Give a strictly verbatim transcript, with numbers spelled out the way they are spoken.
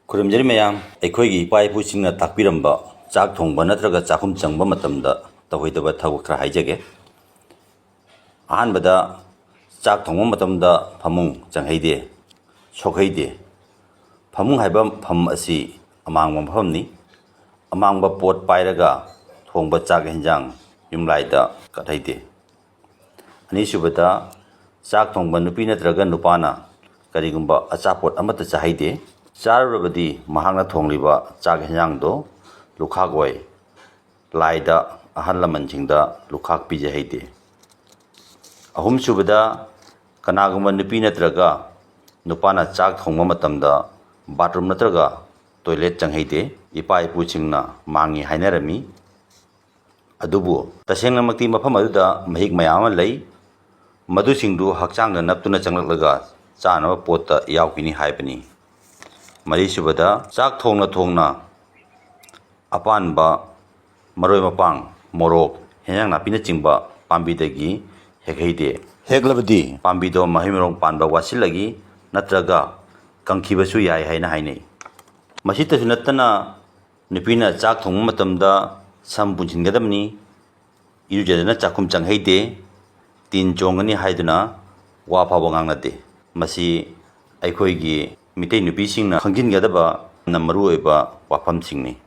ꯈꯨꯔꯨꯝꯖꯔꯤ ꯃꯌꯥꯝ꯫ ꯑꯩꯈꯣꯏꯒꯤ ꯏꯄꯥ ꯏꯄꯨꯁꯤꯡꯅ ꯇꯥꯛꯄꯤꯔꯝꯕ ꯆꯥꯛ ꯊꯣꯡꯕ ꯅꯠꯇ꯭ꯔꯒ ꯆꯥꯛꯈꯨꯝ ꯆꯪꯕ ꯃꯇꯝꯗ ꯇꯧꯍꯩꯗꯕ ꯊꯕꯛ ꯈꯔ ꯍꯥꯏꯖꯒꯦ꯫ ꯑꯍꯥꯟꯕꯗ, ꯆꯥꯛ ꯊꯣꯡꯕ ꯃꯇꯝꯗ ꯐꯃꯨꯡ ꯆꯪꯍꯩꯗꯦ, ꯁꯣꯛꯍꯩꯗꯦ꯫ ꯐꯃꯨꯡ ꯍꯥꯏꯕ ꯐꯝ ꯑꯁꯤ ꯑꯃꯥꯡꯕ ꯃꯐꯝꯅꯤ꯫ ꯑꯃꯥꯡꯕ ꯄꯣꯠ ꯄꯥꯏꯔꯒ ꯊꯣꯡꯕ ꯆꯥꯛ ꯍꯦꯟꯖꯥꯡ ꯌꯨꯝꯂꯥꯏꯗ ꯀꯠꯍꯩꯗꯦ꯫ ꯑꯅꯤꯁꯨꯕꯗ, ꯆꯥꯛ ꯊꯣꯡꯕ ꯅꯨꯄꯤ ꯅꯠꯇ꯭ꯔꯒ ꯅꯨꯄꯥꯅ ꯀꯔꯤꯒꯨꯝꯕ ꯑꯆꯥꯄꯣꯠ ꯑꯃꯠꯇ ꯆꯥꯍꯩꯗꯦ꯫ ꯆꯥꯔꯨꯔꯕꯗꯤ ꯃꯍꯥꯛꯅ ꯊꯣꯡꯂꯤꯕ ꯆꯥꯛ ꯍꯦꯟꯖꯥꯡꯗꯣ ꯂꯨꯈꯥꯛ ꯑꯣꯏ꯫ ꯂꯥꯏꯗ, ꯑꯍꯜ ꯂꯃꯟꯁꯤꯡꯗ ꯂꯨꯈꯥꯛ ꯄꯤꯖꯍꯩꯗꯦ꯫ ꯑꯍꯨꯝꯁꯨꯕꯗ, ꯀꯅꯥꯒꯨꯝꯕ ꯅꯨꯄꯤ ꯅꯠꯇ꯭ꯔꯒ ꯅꯨꯄꯥꯅ ꯆꯥꯛ ꯊꯣꯡꯕ ꯃꯇꯝꯗ ꯕꯥꯊꯔꯨꯝ ꯅꯠꯇ꯭ꯔꯒ ꯇꯣꯏꯂꯦꯠ ꯆꯪꯍꯩꯗꯦ꯫ ꯏꯄꯥ ꯏꯄꯨꯁꯤꯡꯅ ꯃꯥꯡꯉꯤ ꯍꯥꯏꯅꯔꯝꯃꯤ꯫ ꯑꯗꯨꯕꯨ ꯇꯁꯦꯡꯅꯃꯛꯇꯤ ꯃꯐꯝ ꯑꯗꯨꯗ ꯃꯍꯤꯛ ꯃꯌꯥꯝ ꯑꯃ ꯂꯩ꯫ ꯃꯗꯨꯁꯤꯡꯗꯨ ꯍꯛꯆꯥꯡꯗ ꯅꯞꯇꯨꯅ ꯆꯪꯂꯛꯂꯒ ꯆꯥꯅꯕ ꯄꯣꯠꯇ ꯌꯥꯎꯈꯤꯅꯤ ꯍꯥꯏꯕꯅꯤ꯫ ꯃꯔꯤꯁꯨꯕꯗ, ꯆꯥꯛ ꯊꯣꯡꯅ ꯊꯣꯡꯅ ꯑꯄꯥꯟꯕ, ꯃꯔꯣꯏ ꯃꯄꯥꯡ, ꯃꯣꯔꯣꯛ, ꯍꯦꯟꯖꯥꯡ ꯅꯥꯄꯤꯅꯆꯤꯡꯕ ꯄꯥꯝꯕꯤꯗꯒꯤ ꯍꯦꯛꯍꯩꯗꯦ꯫ ꯍꯦꯛꯂꯕꯗꯤ ꯄꯥꯝꯕꯤꯗꯣ ꯃꯍꯩ ꯃꯔꯣꯡ ꯄꯥꯟꯕ ꯋꯥꯠꯁꯤꯜꯂꯒꯤ ꯅꯠꯇ꯭ꯔꯒ ꯀꯪꯈꯤꯕꯁꯨ ꯌꯥꯏ ꯍꯥꯏꯅ ꯍꯥꯏꯅꯩ꯫ ꯃꯁꯤꯇꯁꯨ ꯅꯠꯇꯅ, ꯅꯨꯄꯤꯅ ꯆꯥꯛ ꯊꯣꯡꯕ ꯃꯇꯝꯗ ꯁꯝ ꯄꯨꯟꯁꯤꯟꯒꯗꯕꯅꯤ, ꯏꯔꯨꯖꯗꯅ ꯆꯥꯛꯈꯨꯝ ꯆꯪꯍꯩꯗꯦ, ꯇꯤꯟ ꯆꯣꯡꯒꯅꯤ ꯍꯥꯏꯗꯨꯅ ꯋꯥ ꯐꯥꯎꯕ ꯉꯥꯡꯅꯗꯦ꯫ ꯃꯁꯤ ꯑꯩꯈꯣꯏꯒꯤ ꯃꯤꯇꯩ ꯅꯨꯄꯤꯁꯤꯡꯅ ꯈꯪꯖꯤꯟꯒꯗꯕ ꯌꯥꯝꯅ ꯃꯔꯨꯑꯣꯏꯕ ꯋꯥꯐꯝꯁꯤꯡꯅꯤ꯫